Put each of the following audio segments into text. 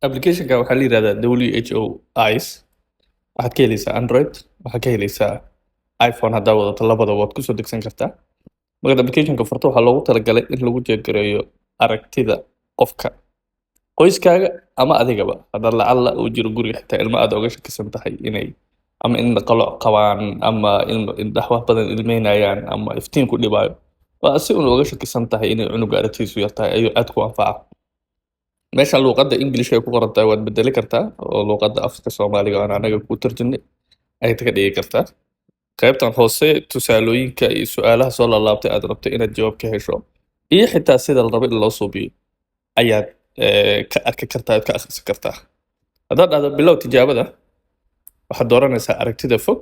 Applicationka waxaa la yihahdaa WHO Eyes. Waxaad ka helaysaa Android, waxaad ka helaysaa iPhone. Haddaa wadato, labada waad kusoo degsan kartaa. Markaad applicationka furto, waxaa loogu talagalay in lagu check gareeyo aragtida qofka qoyskaaga ama adigaba. Haddaad lacalla uu jiro guriga xitaa ilmo aad oga shakisan tahay inay ama indha qaloc qabaan ama indhaha wax badan ilmeynayaan ama iftiin ku dhibaayo, waa si un oga shakisan tahay inay cunuga aragtidiisu yar tahay, ayuu aad ku anfaca. Meesha luuqadda English ay ku qoran tahay waad bedeli kartaa, oo luuqadda Afka Soomaaliga aan anaga ku tarjunay ayaad ka dhigi kartaa. Qaybtan hoose, tusaalooyinka iyo su-aalaha soo laalaabtay aad rabto inaad jawaab ka hesho iyo xitaa sida la rabo in loo suubiyo ayaad ka arki kartaa, aad ka akhrisan kartaa. Haddaad dhahdo bilow tijaabada, waxaad dooranaysaa aragtida fog.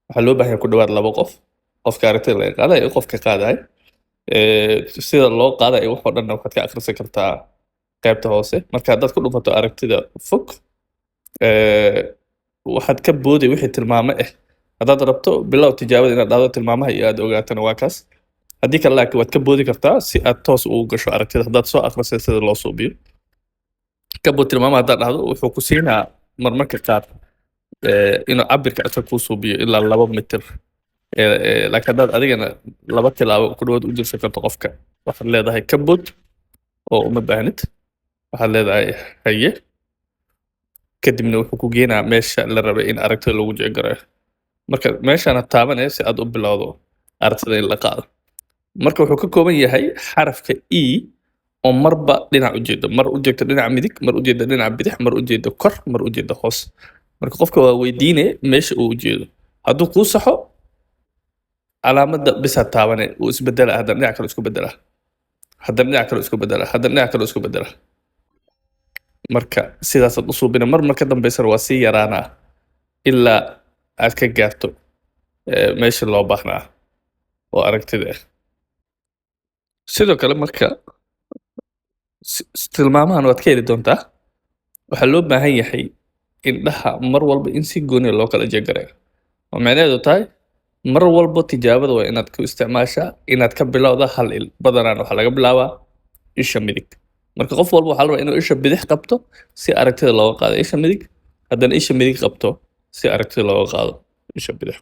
Waxaa loo baahan yahay ku dhawaad laba qof, qofka aragtida laga qaadayo iyo qofka qaadayo. Sida loo qaadayo wax oo dhanna waxaad ka akhrisan kartaa qaybta hoose. Marka haddaad ku dhufato aragtida fog, waxaad ka booday wixii tilmaamo ah. Haddaad rabto bilow tijaabada inaad dhahdo, tilmaamaha iyo aad ogaatana waa kaas. Haddii kale laakiin waad ka boodi kartaa si aad toos ugu gasho aragtida haddaad soo akhrisay sida loo suubiyo. Ka bood tilmaamaha haddaad dhahdo, wuxuu ku siinaa marmarka qaar inuu cabirka isaga kuu suubiyo ilaa 2 mitir. Laakiin haddaad adigana 2 tilaabo ku dhawaad u jirsan karto qofka, waxaad leedahay ka bood oo uma baahnid. Waxaad leedahay haye. Kadibna wuxuu ku geenaa meesha la rabay in aragtida lagu check garayo. Marka meeshaana taabanaya si aad u bilowdo aragtida in la qaado. Marka wuxuu ka kooban yahay xarafka E oo marba dhinac ujeedo: mar ujeegto dhinaca midig, mar ujeeda dhinaca bidix, mar ujeeda kor, mar ujeeda hoos. Marka qofka waa weydiine meesha uu ujeedo. Hadduu kuu saxo, calaamadda bisaa taabane, uu isbedela, haddana dhinac kale isku bedela, haddana dhinac kale isku bedela, haddana dhinac kale isku bedela. Marka sidaasaad u suubina. Mar marka dambeysana waa sii yaraanaa ilaa aad ka gaarto meesha loo baahnaa oo aragtida ah. Sidoo kale marka tilmaamahan waad ka heli doontaa. Waxaa loo baahan yahay indhaha mar walba in si gooniya loo kala check garayo, oo micnaheedu tahay mar walba tijaabada waa inaad ku isticmaashaa inaad ka bilowda hal il. Badanaan waxaa laga bilaabaa isha midig. Marka qof walba waxaa la rabaa inuu isha bidix qabto si aragtida looga qaado isha midig, haddana isha midig qabto si aragtida looga qaado isha bidix.